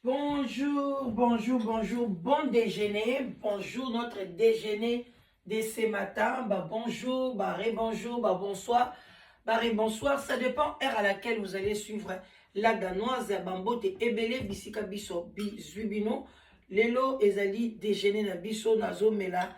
Bonjour, bonjour, bonjour, bon déjeuner, bonjour notre déjeuner de ce matin, bah bonjour, bah bonjour, bah bonsoir, bah bonsoir, ça dépend heure à laquelle vous allez suivre la Danoise. Bambote ebele bisika biso bizwi bino. Lelo ezali déjeuner na biso, nazomela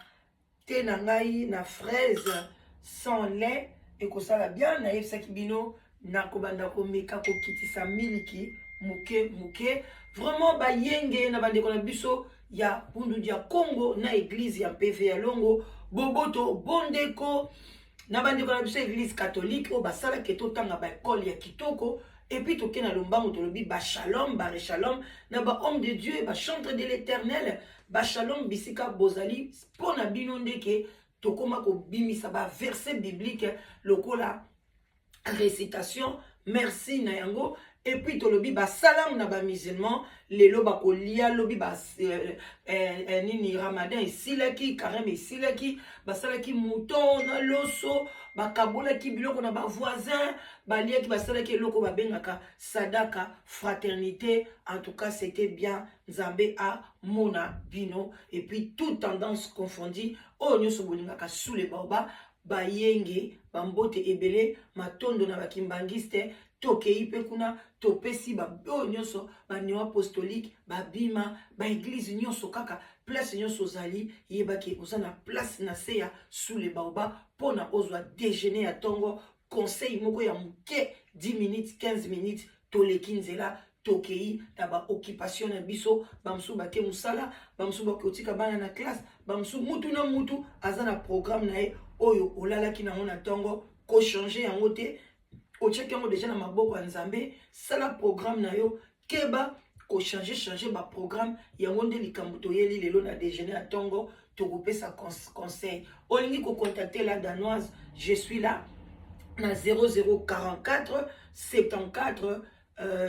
te na ngai na fraise sans lait, ekosala bien. Nayebisaki bino nakobanda komeka kokitisa miliki moke moke. Vraiment bayenge na bandeko na biso ya Bundu ya Congo na église ya PV ya Longo boboto, bondeko na bandeko na biso église catholique oyo basalaki totanga baekole ya kitoko. Et puis toke na lombango, tolobi bashalom, bareshalom na bahomme de Dieu, bachantre de l'Éternel, bashalom bisika bozali. Mpo na bino ndeke tokóma kobimisa baverset biblique lokola récitation, merci na yango. Et puis tolobi basalamu na bamusulman, lelo bakolia lobi ba, nini, ramadan esilaki, carême esilaki, basalaki mouton na loso, bakabolaki biloko na bavoisin, baliaki, basalaki eloko babengaka sadaka, fraternité. En tout cas, c'était bien. Nzambe amona bino. Et puis toute tendance confondue, oyo nyonso bolingaka sous le baobab, bayenge, bambote ebele, matondo na bakimbangiste. Tokei mpe kuna, topesi oyo nyonso banéo apostolique, babima baeglize nyonso, kaka place nyonso ozali, yebaki oza na place na se ya sous le baobab mpona ozwa déjeuner ya ntongo, conseil moko ya moke, 10 minutes, 15 minutes. Toleki nzela, tokei na baoccupation na biso. Bamosusu bake mosala, bamosusu bakotika bana na classe, bamosusu, mutu na mutu aza na programme na ye. Oyo olalaki nango na ntongo, kochange yango te, otiaki yango deja na maboko ya Nzambe. Sala programme na yo, keba kochange change baprogramme. Yango nde likambo toyeli lelo na déjeuner ya ntongo, tokopesa conseil. Olingi kocontacter la Danoise, je suis là na 0044 74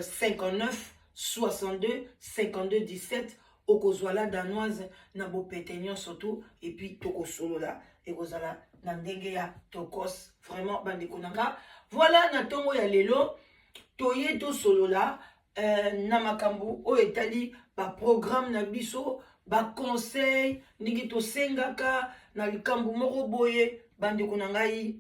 59 62 52 17. Okozwa la Danoise na bopete nyonso tu, et puis tokosolola, ekozala na ndenge ya tokos. Vraiment, bandeko na nga, voilà, na ntongo ya lelo toye tosolola na makambo oyo etali baprogramme na biso, baconseil ndenge tosengaka na likambo moko boye. Bandeko na ngai,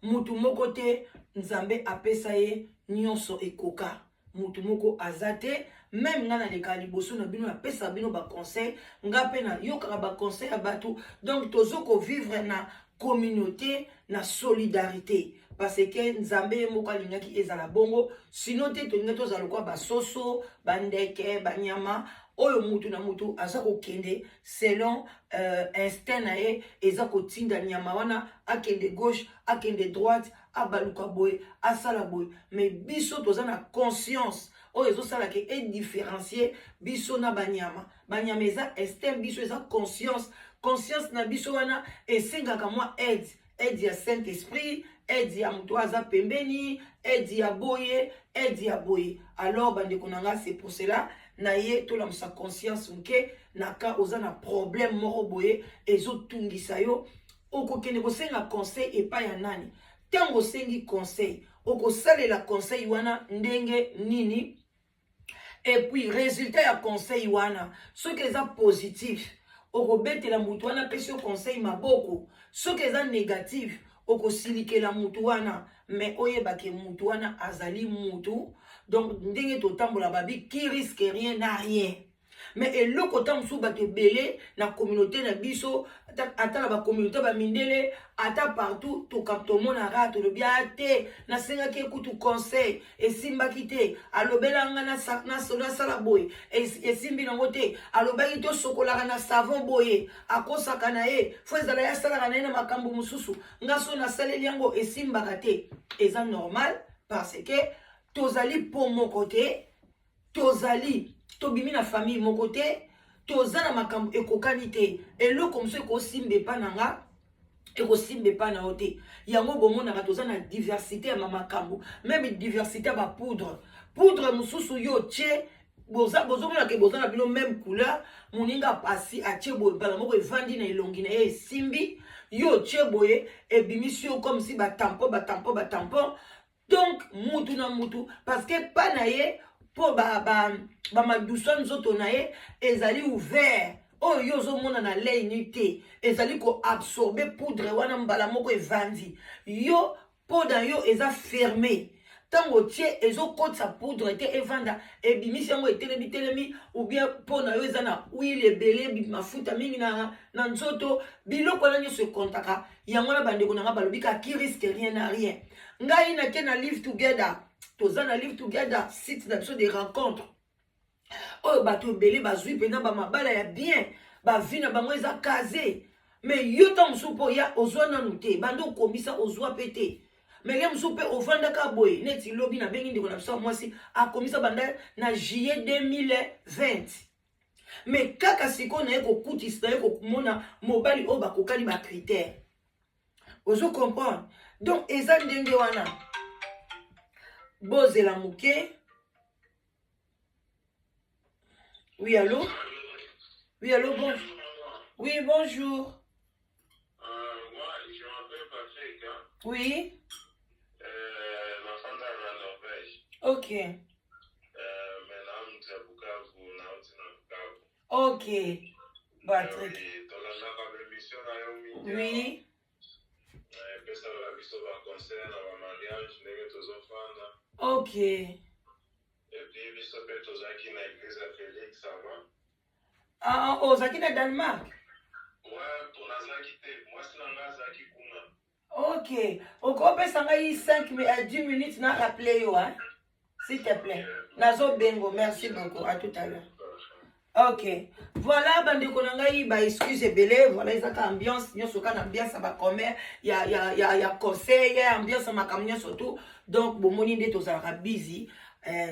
mutu moko te Nzambe apesa ye nyonso ekoka, mutu moko aza te. Même nga nalekaka liboso na bino, napesaka bino baconseil, nga mpe nayokaka baconseil ya bato. Donc tozo kovivre na communauté, na solidarité, parce que Nzambe ye moko alingaki ezala bongo. Sinon te, tolingi tozala lokola basoso, bandeke, banyama oyo mutu na mutu aza kokende selon instinct na ye. Eza kotinda nyama wana akende gauche, akende droite, abaluka boye, asala boye. Mais biso toza na conscience oyo ezosalaka edifférencier biso na banyama. Banyama eza instinct, biso eza conscience. Conscience na biso wana esengaka mwa aide, aide ya Saint Esprit, aide ya moto aza pembeni, aide ya boye, aide ya boye. Alors bandeko na nga, c'est pour cela na ye tolamusa conscience moke. Na ka oza na problème moko boye ezotungisa yo, okokende kosenga conseil epai ya nani? Ntango osengi conseil, okosalela conseil wana ndenge nini? Et puis résultat ya conseil wana, soki eza positif, okobetela motu wana apesi yo conseil maboko. Soki eza négatif, okosilikela mutu wana. Mais oyebake mutu wana azali mutu. Donc ndenge totambola, babi qui risque rien n'a rien. Mais eloko ta mosusu, bato ebele na communauté na biso, ata na bacommunauté bamindele, ata partout, tomonaka, tolobi a te, nasengaki ekutu conseil, esimbaki te, alobelanga nasala boye, esimbi nango te, alobaki tosokolaka na savon boye, akosaka na ye, fo ezala ye asalaka na ye na makambo mosusu, nga so nasaleli yango esimbaka te. Eza normal, parce que tozali po moko te, tozali tobimi na famille moko te, toza na makambo ekokani te. Eloko mosusu ekosimba epa na nga, ekosimba epa na yo te. Yango bomonaka toza na diversité ya makambo, même diversité ya bapoudre. Poudre mosusu yo tie, bozomonaka boza na bino même couleur, moninga apasi atie boye, mbala moko evandi na elongi na ye, esimbi. Yo tie boye, ebimisi yo comme si batampon, batampon, batampon. Donc mutu na mutu, parce que pa na ye mpo bamadusu ba, ba nzoto na ye ezali ouvert oyo yo ozomona na lei nu te, ezali koabsorbe poudre wana mbala moko evandi yo mpo na yo eza ferme. Ntango otie, ezokotisa poudre te, evanda, ebimisi yango, etelemi telemi, ou bien mpo na yo eza na huile ebele, mafuta mingi na nzoto. Biloko wana nyonso ekontaka yango wana. Bandeko na nga, balobi ka qui risque rien n'a rien. Ngai nake na Live Together, toza na Live Together, site na biso de rencontre oyo bato ebele bazwi mpenza bamabala ya bien, bavie na bango eza casé. Mais yo, ntango mosusu mpo ya ozwa nanu te, banda okomisa ozwa mpe te. Mais ye mosusu mpe ovandaka boye, neti lobi nabengi ndeko na biso ya mwasi, akomisa banda na juillet 2020, mais kaka sikoyo naye kokutisa, naye komona mobali oyo bakokani bacritère. Ozo comprendre? Donc eza ndenge wana. Bozela moke. Oui, allô? Oui, allô, bon, oui, bonjour. Moi, je m'appelle Patrick. Hein. Oui. Nafanda na Norvège. Mais nauti ya Bukavu, nauti na Bukavu. Ok, Patrick. Oui, tolandaka baémission na yo mingi. Epesaka biso baconseil na bamariage ndenge tozofanda. Et puis biso mpe tozalaki na église ya Félix avant. Ah, ozalaki na Danemark? Ouais, mpo nazalaki te, mwasi na ngai azalaki kuna. Ok, okopesa ngai 5 à 10 minutes, na rappeler yo, hein, s'il te plaît. Nazobengo. Merci beaucoup, à tout à l'heure. Ok, voilà, bandeko na ngai, baexcuse ebele. Voilà, ezaka ambiance nyonso, kaka na ambiance ya bacommerce, ya conseil, ya ambiance ya makambo nyonso tout. Donc bomoni nde tozalaka busy.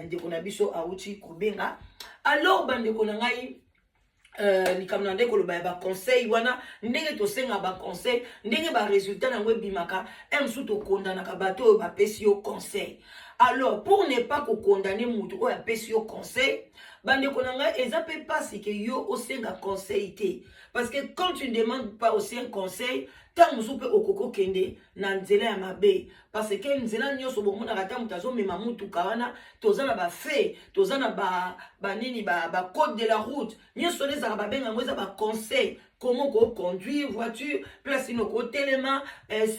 Ndeko na biso awuti kobenga. Alors bandeko na ngai, likambo na nde koloba ya baconseil wana, ndenge tosengaka baconseil, ndenge baresultat na yango ebimaka, e mosusu tokondanaka bato oyo bapesi yo conseil. Alors pour ne pas kokondane motu oyo apesi yo conseil, bandeko na ngai, eza mpe mpasi ke yo osenga conseil te, parce que quand tu ne demandes pas aussi un conseil, ntango mosusu mpe okoki okende na nzela ya mabe, parce que nzela nyonso bomonaka, ata moto azomema mutuka wana, toza na bafe, toza na banini, bacode de la route nyonso wana ezalaka, babenga yango eza baconseil, comment koconduire voiture, place nini okotelema,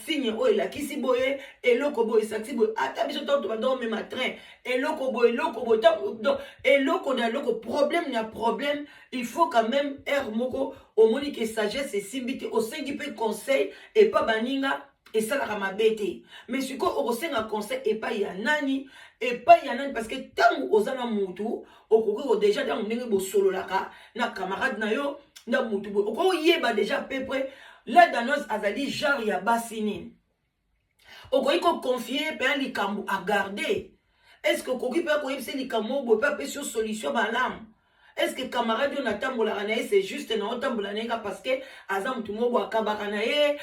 signe oyo elakisi boye, eloko boye esakisi boye. Ata biso ntango tobanda omema train, eloko boye, eloko boye, donc eloko na eloko, problème na problème, il faut quand même heure moko omoni ke sagesse esimbi te, osengi mpe conseil epa baninga, esalaka mabe te. Mais sikoyo okosenga conseil epai ya nani? Epai ya nani? Parce que ntango oza na mutu, okoki ko déjà, ntango ndenge bosololaka na camarade na yo, na mutu boye, okoki oyeba déjà peu près la Danoise azali genre ya basi nini. Okoki koconfie mpe likambo agarde. Est ce que okoki mpe koyebisa likambo boye mpe apesi yo solution malamu? Est ce que camarade oyo natambolaka na ye, c'est juste na otambola na ye ka parce que aza motu moko boye, akabaka na ye,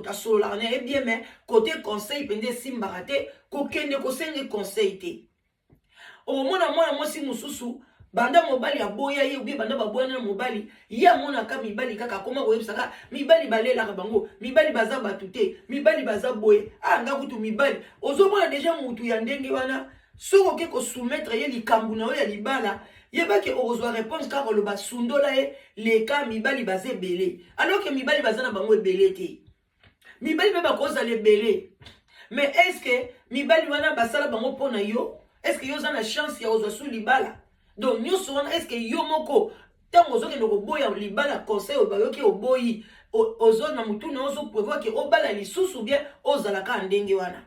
asololaka na ye bien, mais côté conseil mpenza esimbaka te, kokende kosenge conseil te? Okomona mwana mwasi mosusu, banda mobali aboya ye, obie banda baboyana na mobali, ye amonaka mibali kaka, akoma koyebisaka mibali balelaka bango, mibali baza bato te, mibali baza boye, ah, nga kutu mibali. Ozomona déjà mutu ya ndenge wana, soki oke kosoumettre ye likambo na yo ya libala, yebaki okozwa réponse kaka koloba sundola ye, leka, mibali baza ebele. Alors que mibali baza na bango ebele te. Mibali mpe bakozala ebele, mais est ce que mibali wana basala bango mpo na yo? Est ce que yo oza na chance ya kozwa su libala? Donc nyonso wana, est ce que yo moko ntango ozokende koboya libala, conseil oyo bayoki oboyi, ozo na motu na ozoprévoir ke obala lisusu, bien ozala kaka ndenge wana?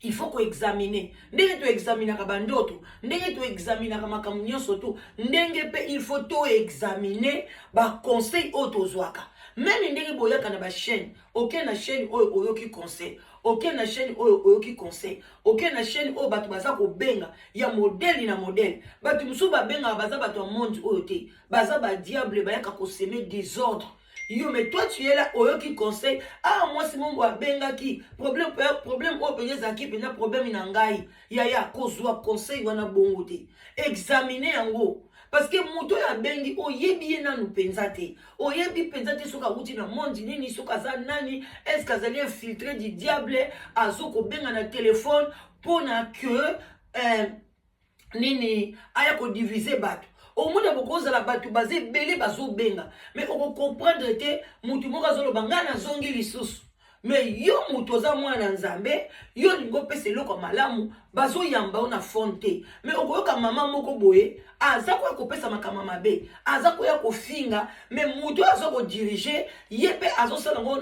Il faut koexamine ndenge toexaminaka bandoto, ndenge toexaminaka makambo nyonso tu, ndenge mpe il faut toexamine baconseil oyo tozwaka. Même ndenge boyaka na bachaîne, oke na chaîne oyo oyoki conseil, oke na chaîne oyo oyoki conseil, oke na chaîne oyo bato baza kobenga ya modèle na modèle. Bato mosusu babengaka, baza bato ya monde oyo te, baza badiable, bayaka kosemer désordre. Yo, mais toi tu es là, oyoki conseil, ah, mwasi mongo abengaki, problème, problème oyo mpenza ezalaki mpenza problème na ngai. Yaya, kozwa conseil wana bongo te, examine yango, parce que moto oyo abengi, oyebi ye nanu mpenza te, oyebi mpenza te soki awuti na monde nini, soki aza nani, est ce que azali infiltré du diable, azokobenga na telefone mpo na que Nini aya kodivise bato? Omona bokozala bato baza ebele, bazobenga, mais okocomprendre te. Motu moko azoloba: "Ngai nazongi lisusu." Mais yo moto oza mwana na Nzambe, yo olingi opesa eloko ya malamu, bazoyamba yo na phone te. Mais okoyoka mama moko boye aza koya kopesa makambo mabe, aza koya kofinga. Mais moto oyo aza kodiriger ye mpe azosala yango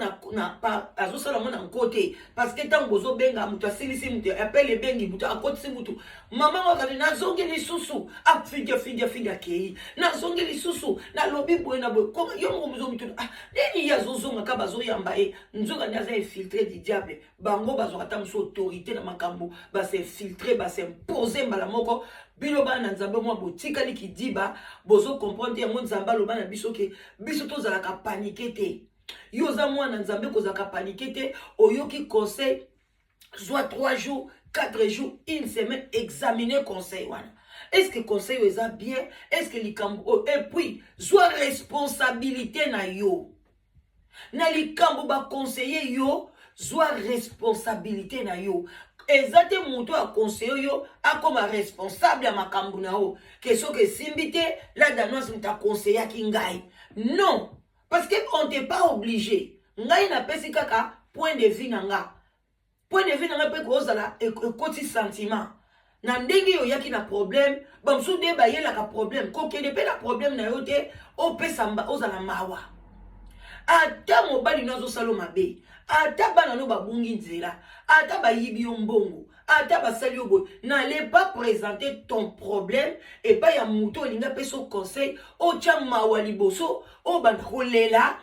azosala yango na nko te, parce que ntango bozobenga, moto asilisi, moto appel ebengi, moto akotisi motu, mama ngo akati: "Nazongi lisusu." Afingi, afingi, afingi, akei: "Nazongi lisusu, nalobi boye na boye." Yo moko mozomituna: "Ah, nini ye azozonga ka bazoyamba ye?" Nzoka nde aza infiltré du diable. Bango bazwaka ata mosu autorité na makambo, bas'infiltrer, bas'imposer mbala moko. Bino bana na Nzambe, mwa botikali kidiba, bozocomprendre yango. Nzambe aloba na biso ke biso tozalaka paniqué te. Yo oza mwana Nzambe, kozalaka paniqué te. Oyoki conseil, zwa 3 jours, 4 jours, une semaine, examine conseil wana. Est ce que conseil oyo eza bien? Est ce que likambo oyo? Et puis zwa responsabilité na yo na likambo baconseiller yo. Zwa responsabilité na yo. Eza te moto aconseiller yo akoma responsable ya makambo na yo, ke soki esimbi te, la Danoise moto aconseillaki ngai. Non, parce que on t'est pas obligé. Ngai napesi kaka point de vue na nga. Point de vue na ngai mpe kozala ekoti sentiment na ndenge oyo oyaki na problème. Bamosusu nde bayelaka problème, kokende mpe na problème na yo te, opesa ozala mawa. Ata mobali no azosala mabe, ata bana no babungi nzela, ata bayibi yo mbongo, ata basali yo boye, n'allez pas présenter ton problème epai ya moto olingi apesa conseil. Otya mawa liboso, obanda kolela,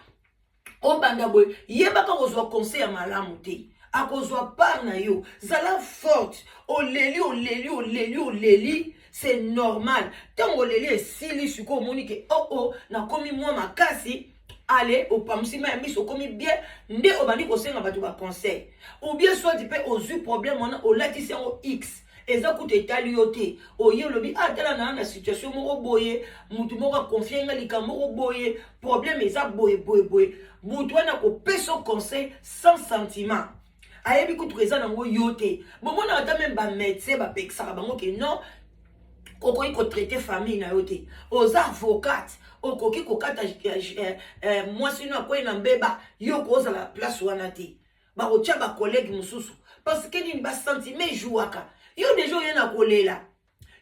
obanda boye, yebaka kozwa conseil ya malamu te, akozwa part na yo. Zala forte. Oleli, oleli, oleli, oleli, c'est normal. Ntango oleli esili, sikoyo omoni ke oh, oh, nakomi mwa makasi, ale opamusi mai ya miso, okomi bien, nde obandi kosenga bato baconseil. Ou bien soit mpe ozwi problème wana, olatisi yango x, eza kutu etali yo te. Oye, olobi: "Atala, ah, na situation moko boye, mutu moko aconfier nga likambo moko boye, problème eza boye boye boye." Mutu wana akopesa conseil sans sentiment, ayebi kutu eza nango yo te. Bomona, ata même bamédecin bapekisaka bango ke non, okoki kotraiter famille na yo te. Oza avocate, okoki kokata mwasi no akwei na mbeba, yo kozala place wana te, bakotia bacollègue mosusu. Parce que nini? Basentiment ejouaka. Yo déjà oye na kolela,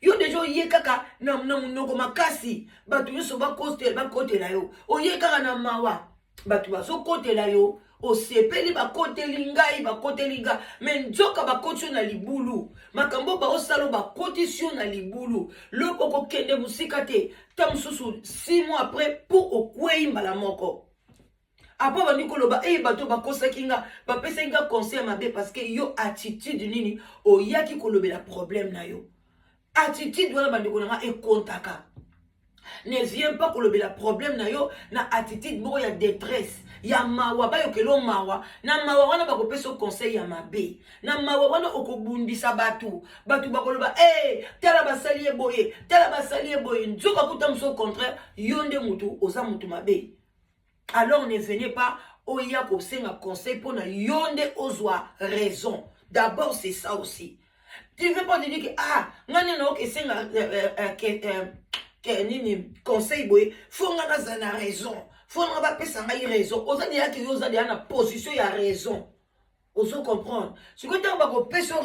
yo déjà oye kaka na monoko makasi, bato nyonso bakotela yo. Oye kaka na mawa, bato bazokotela yo. Osepeli: "Bakoteli ngai, bakoteli ngai." Mais nzoka bakoti yo na libulu. Makambo baosala, bakotisi yo na libulu. Loko okokende mosika te, ta mosusu 6 mois après mpo okwei mbala moko. Après bandi koloba: "Eye, bato bakosaki nga, bapesaki nga conseil mabe." Parce que yo, attitude nini oyaki kolobela problème na yo? Attitude wana, bandeko na nga, ekontaka. Ne viens pas kolobela problème na yo na attitude moko ya détresse, ya mawa. Bayokela mawa, na mawa wana bakopesa conseil ya mabe. Na mawa wana okobundisa bato. Bato bakoloba: "E, tala basali ye boye, tala basali ye boye." Nzoka kuta mosu, au contraire, yo nde motu oza motu mabe. Alors ne venez pas oya kosenga conseil mpona yo nde ozwa raison. D'abord c'est ça aussi. Tu veux pas te dire que ah, nga nde naoki esenga nini conseil boye, faut nga nazala na raison, faut nga bapesa ngai raison. Oza deyaki, yo oza deya na position ya raison. Ozo comprendre? Sikoyo ntango bakopesa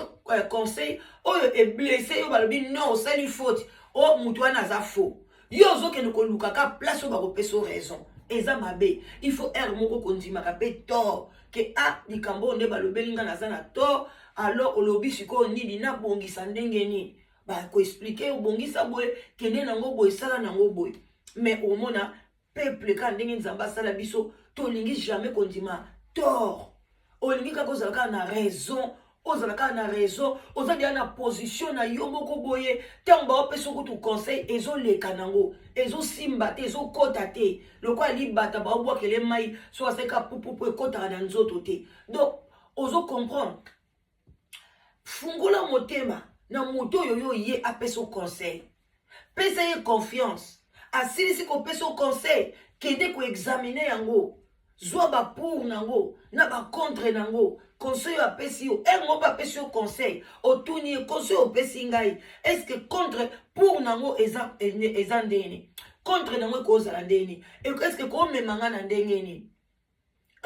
conseil oyo eblesser yo, balobi: "Non, osali faute." O motu wana aza faux. Yo ozokende koluka ka place oyo bakopesa yo raison, eza mabe. Il faut heure moko kondimaka mpe tort ke a likambo oyo nde balobeli nga, naza na tort. Alors olobi: "Sikoyo nini nabongisa? Ndenge nini?" Bakoexpliquer: "Obongisa boye, kende nango boye, esala nango boye." Mais omona peuple kaka ndenge Nzambe asala biso, tolingi jamais kondima tort. Olingi kaka ozala kaka na raison, ozala kaka na raison, oza deya na position na yo moko boye. Ntango baopesa kutu conseil, ezoleka nango, ezosimba te, ezokɔta te. Lokola libata baobwakele mai, so aseka pupupu, ekɔtaka na nzoto te. Donc ozo comprendre? Fungola motema na moto oyo yo ye apesa conseil, pesa ye confiance. Asilisi kopesa conseil, kende koexaminer yango, zwa bapour nango na bacontre nango. Conseil oyo apesi yo, ere moko apesi yo conseil, otuni ye: conseil opesi ngai, est ce que contre pour nango eza ndenge nini? Contre nango ekozala ndenge nini? Est ce que komema ngai na ndenge nini?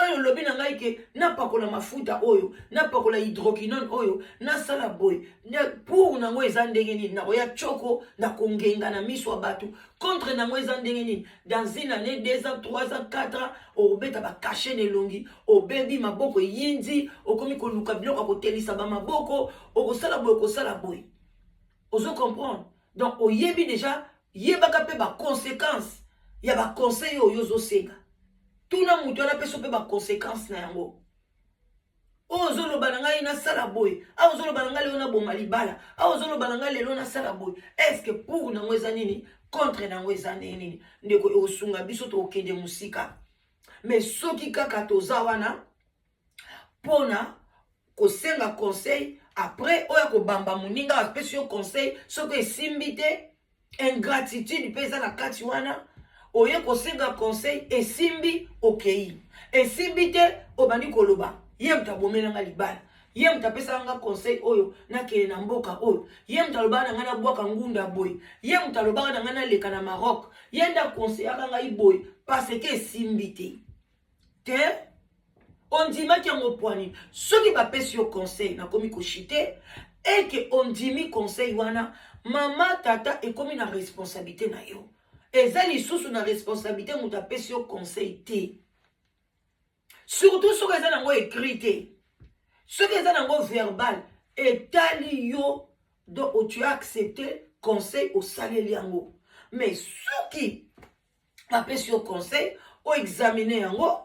Oyo olobi na ngai ke napakola mafuta oyo, napakola hydroquinone oyo, nasala boye, pour nango eza ndenge nini? Nakoya tioko, nakongenga na miso ya bato. Contre nango eza ndenge nini? Dans une année, 2 ans, 3 ans, 4 ans, okobeta bacachets na elongi, obebi maboko, eyindi, okomi koluka biloko ya kotelisa bamaboko, okosala boye, okosala boye. Ozo comprendre? Donc oyebi déjà, yebaka mpe baconséquence ya baconseil oyo ozosenga. Tuna moto wana, mpe so mpe baconséquence na yango oyo ozoloba na ngai nasala boye. Awa ozoloba na ngai lelo naboma libala, awa ozoloba na ngai lelo nasala boye, est-ce pour nango eza nini? Contre nango eza ndenge nini? Ndeko, ekosunga biso tokokende mosika. Mais soki kaka toza wana mpona kosenga conseil, après oyo akobamba moninga apesi yo conseil, soki esimbi te, ingratitude mpe eza na kati wana. Oye kosenga conseil, esimbi, okei. Esimbi te, obandi koloba: ye moto abomelanga libala, ye moto apesaka nga conseil oyo nakende na mboka oyo, ye moto alobaka na ngai nabwaka ngunda boye, ye moto alobaka na ngai naleka na Maroc, ye nde aconseillaka ngai boye, parce que esimbi te. Te, ondimaki yango pwani. Soki bapesi yo conseil, nakomi koshite eke ondimi conseil wana, mama, tata, ekomi na responsabilité na yo. Eza lisusu na responsabilité moto apesi yo conseil te, surtout soki eza nango écrit te. Soki eza nango verbal, etali yo. Donc tu as accepté conseil, osaleli yango. Mais soki bapesi yo conseil, oexamine yango,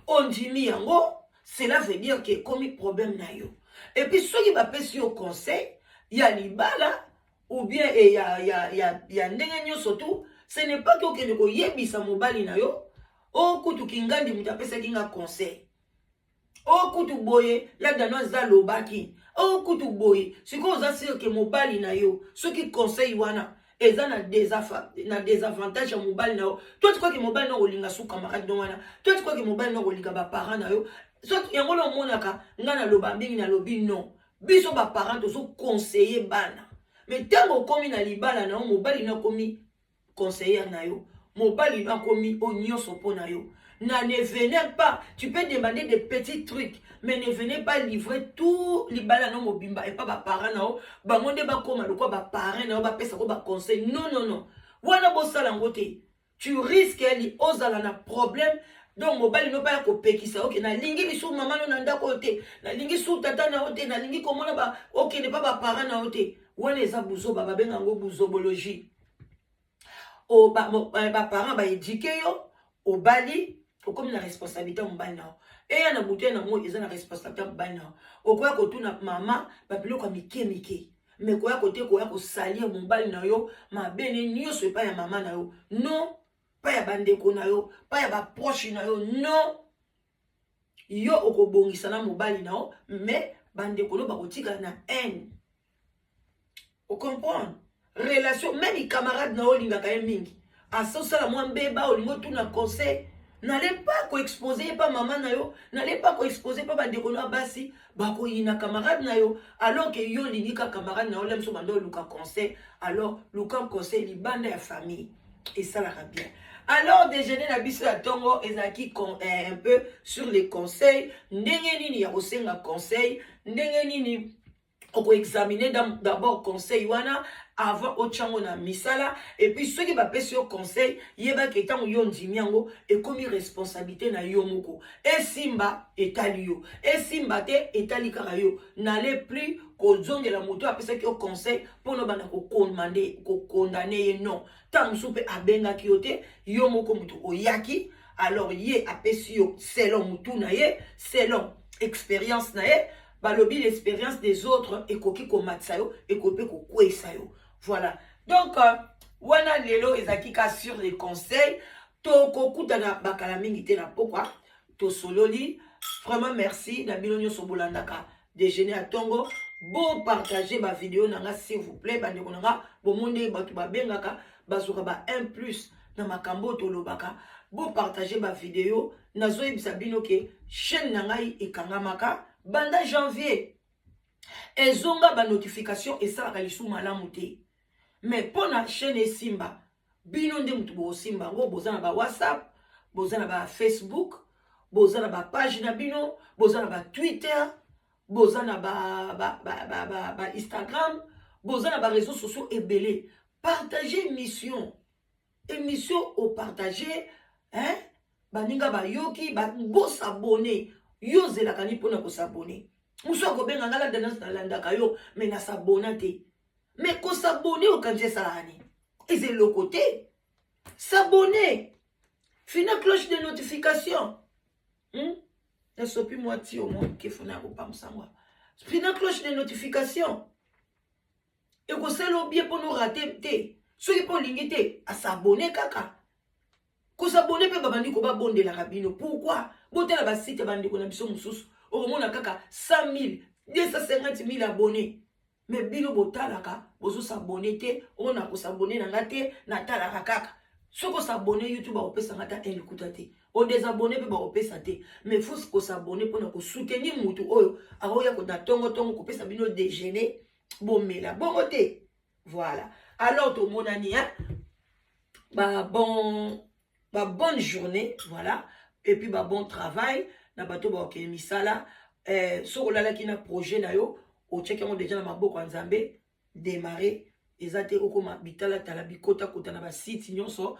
ondimi yango, cela veut dire ke ekomi problème na yo. Et puis soki bapesi yo conseil ya libala ou bien e ya ndenge nyonso tu, ce n'est pas ke okende koyebisa mobali na yo: o kutu kingandi moto apesaki nga conseil, o kutu boye la Danoise alobaki, o kutu boye. Sikoyo oza sûr ke mobali na yo, soki conseil wana eza na désavantage ya mobali na yo, to tikoki mobali na kolinga su camarade no wana, to tikoki mobali na kolinga baparent na yo. So yango na omonaka ngai naloba mingi, nalobi non, biso baparent tozoconseiller bana, mais ntango okomi na libala na yo, mobali na akomi conseillère na yo, mobali no akomi oyo nyonso mpo na yo. Na ne venez pas, tu peux demander des petits trucs, mais ne venez pas livrer tout libala na mobimba epa baparent na yo. Bango nde bakóma lokwa baparent na yo, bapesako baconseil. Non, non, non, wana bosala yango te. Tu risques li ozala na problème. Donc mobali no baya kopekisa: oke, nalingi lisusu mama no na ndako oyo te, nalingi su tata na yo te, nalingi komona okende mpa baparent na yo te. Wana eza buzoba, babenga yango buzobologie. Baparent baéduquer yo, obali, okomi na responsabilité ya mobali na yo. Eya na butu nango, eza na responsabilité ya mobali na yo. Okoya kotuna mama babiloko ya mike mike, mais koya kote koya kosalir mobali na yo mabene nyonso epai ya mama na yo, non, pa ya bandeko na yo, pa ya baproche na yo, non. Yo okobongisa na mobali na yo, mais bandeko no bakotikala na haine. Ocomprendre? Relation, même camarade na yo olingaka ye mingi, asosala mwa mbeba, olingi otuna conseil, n'allez pas koexposer ye pa mama na yo, n'allez pas koexposer pa bandeko no ya basi. Bakoyina camarade na yo, alors ke yo olingi ka camarade na yo. Lem so banda oluka conseil, alors luka conseil libanda ya famille, esalaka bien. Alors déjeuner na biso ya ntongo ezalaki un peu sur les conseils, ndenge nini ya kosenga conseil, ndenge nini okoexamine d'abord conseil wana avant otyango na misala. Et puis soki bapesi yo conseil, yebaki ntango yo ndimi yango, ekomi responsabilité na yo moko. Esimba, etali yo; esimba te, etali kaka yo. N'allez plus kozongela moto apesaki yo conseil mpona obanda kocondamner ye. Non, ntango mosusu mpe abengaki yo te, yo moko moto oyaki. Alors ye apesi yo selon motu na ye, selon expérience na ye. Balobi l'expérience des autres ekoki komatisa yo, ekoki mpe kokweyisa yo. Voilà, donc wana lelo ezalaki ka sur les conseils. Tokokutana bakala mingi te na pokwa, tosololi. Vraiment merci na bino nyonso bolandaka déjeuner ya ntongo. Bopartage bavideo na nga, s'il vous plaît, bandeko na nga. Bomoni ndenge bato babengaka, bazwaka ba 1 plus na makambo oyo tolobaka. Bopartage bavideo. Nazoyebisa bino ke chaîne na ngai ekangamaka. Banda janvier ezonga, banotification esalaka lisusu malamu te. Mais mpo na chaîne esimba, bino nde motu bokosimba yango. Boza na bawhatsapp, boza na bafacebook, boza na bapage na bino, boza na batwitter, boza na bainstagram, ba, ba, ba, boza na baréseaux sociaux ebele. Partage émission, émission opartage, hein? Baninga bayoki, bos'abonner. Yo ozelaka ni mpona kos'abonner? Mosu akobenga nga landa, nalandaka yo mais nas'abonner te. Mais kos'abonner, okanisi esalaka nini? Eza eloko te. S'abonner, fina cloche de notification, Nasopi mwa tio mwa kefuna ya kopambusa. Fina cloche de notification, ekosala obie mpona orater te. Soki mpo olingi te, as'abonner kaka. Kos'abonner mpe, babandi ko babondelaka bino. Pourquoi? Botala basite ya bandeko na biso mosusu, okomona kaka 100 000, 250 000 abonnés, mais bino botalaka, bozos'abonner te. Oyo na kos'abonner na nga te, natalaka kaka. Soki os'abonner, YouTube bakopesanga ata un likuta te. Odésabonner mpe bakopesa te. Mais faut kos'abonner mpona kosoutenir mutu oyo akoya na ntongotongo kopesa bino déjeuner, bomela bongo te. Voilà, alors tomonani, hein? Ba bon, ba bonne journée, voilà, et puis ba bon travail na bato bakokende misala. Soki olalaki na projet na yo, otiaki yango déjà na maboko ya Nzambe, démarre. Eza te okóma bitalatala, bikotakota na basite nyonso,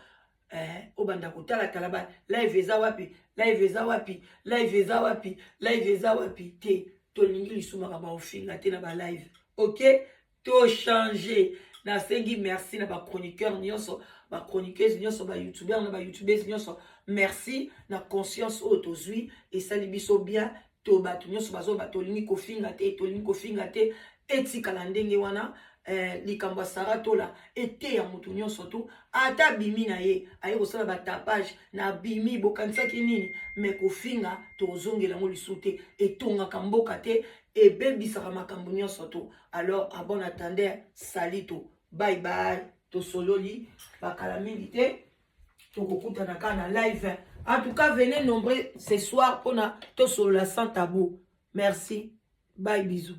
obanda kotalatala ba live eza wapi, live eza wapi, live eza wapi, live eza wapi te. Tolingi lisumaka baofinga te na balive. Ok, tochange. Nasengi merci na bachroniqueur nyonso, bachroniqueuse nyonso, bayoutubeur na bayoutubeuse nyonso. Merci na conscience oyo tozwi, esali biso bien. To bato nyonso bazoba, tolingi kofinga te, tolingi kofinga te, etikala ndenge wana. Likambo ya Sara Tola eteya motu nyonso tu. Ata bimi na ye aye kosala batapage na bimi, bokanisaki nini? Mais kofinga, tozongela yango lisusu te. Etongaka mboka te, ebebisaka makambo nyonso to. Alors, à bon entendeur, salito, bye bye. Tosololi bakala mingi te, tokokutana kaka na live. En tout cas, venez nombreux ce soir mpona tosolola sans tabou. Merci, bye, bisous.